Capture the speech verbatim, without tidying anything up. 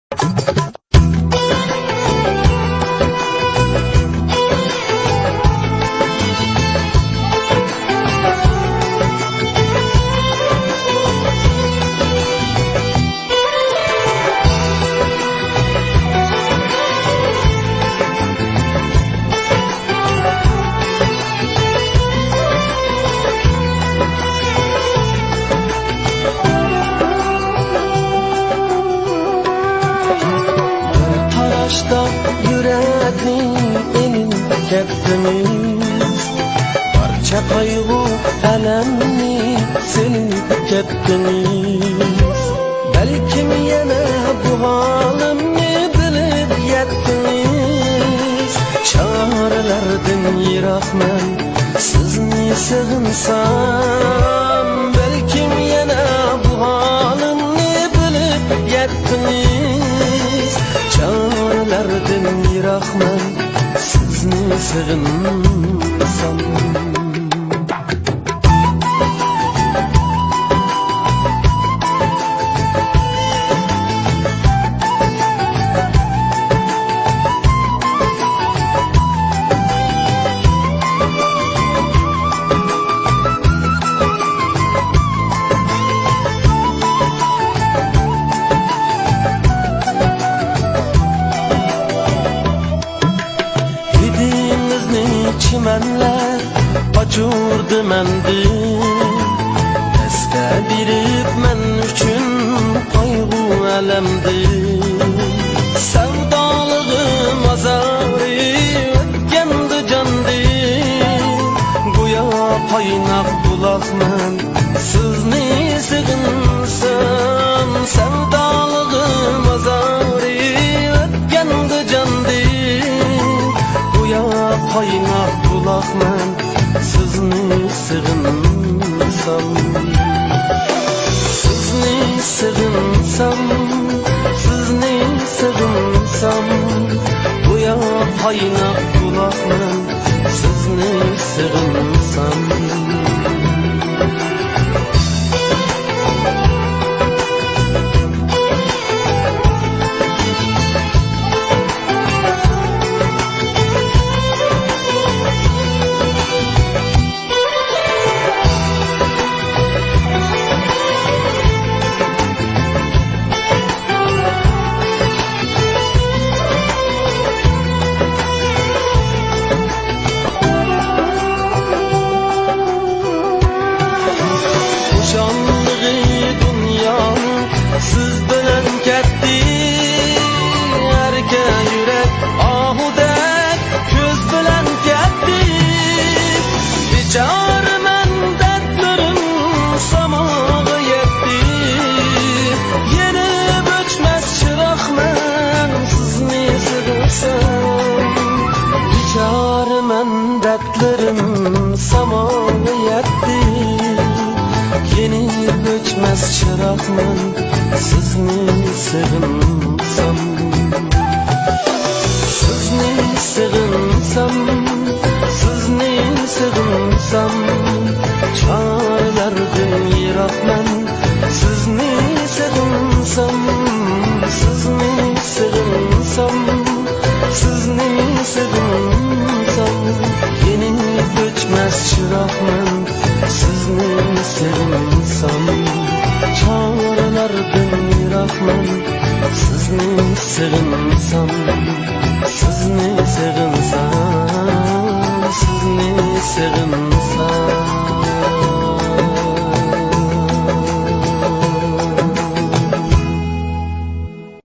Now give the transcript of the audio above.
بىر قاراشتا يۈرەكنى ئېلىپ كەتتىڭىز، بارچە قايغۇ، ئەلەمنى سېلىپ كەتتىڭىز. بەلكىم يەنە بۇ ھالىمنى بىلىپ يەتتىڭىز. چارىلەردىن يىراقمەن، سىزنى سېغىنسام، بەلكىم يەنە بۇ ھالىمنى بىلىپ يەتتىڭىز. چارىلەردىن يىراقمەن، سىزنى سېغىنسام. ھىدىڭىزنى چىمەنلەر قاچۇردى مەندىن، دەستە بېرىپ مەن ئۈچۈن قايغۇ-ئەلەمدىن. سەۋدالىقىم ئازارى ئۆتكەندە جاندىن، گويا قايناق بۇلاقمەن سىزنى سېغىنسام. سەۋدالىقىم ئازارى ئۆتكەندە جاندىن، گويا قايناق بۇلاقمەن سىزنى سېغىنسام. سىزنى سېغىنسام، سىزنى سېغىنسام، گويا قايناق بۇلاقمەن سىزنى سېغىنسام. خۇشاللىقى دۇنيانىڭ سىز بىلەن كەتتى. ئەركە يۈرەك ئاھۇدەك كۆز بىلەن كەتتى. بىچارىمەن، دەردلىرىم ساماغا يەتتى. يېنىپ ئۆچمەس چىراغمەن سىزنى سېغىنسام. بىچارىمەن، دەردلىرىم ساماغا يەتتى. يېنىپ ئۆچمەس چىراغمەن سىزنى سېغىنسام. سىزنى سېغىنسام، سىزنى سېغىنسام، چارىلەردىن يىراقمەن. سىزنى سېغىنسام، سىزنى سېغىنسام، سىزنى سېغىنسام، يېنىپ ئۆچمەس چىراغمەن. سىزنى سېغىنسام، چارىلەردىن يىراقمەن. سىزنى سېغىنسام، سىزنى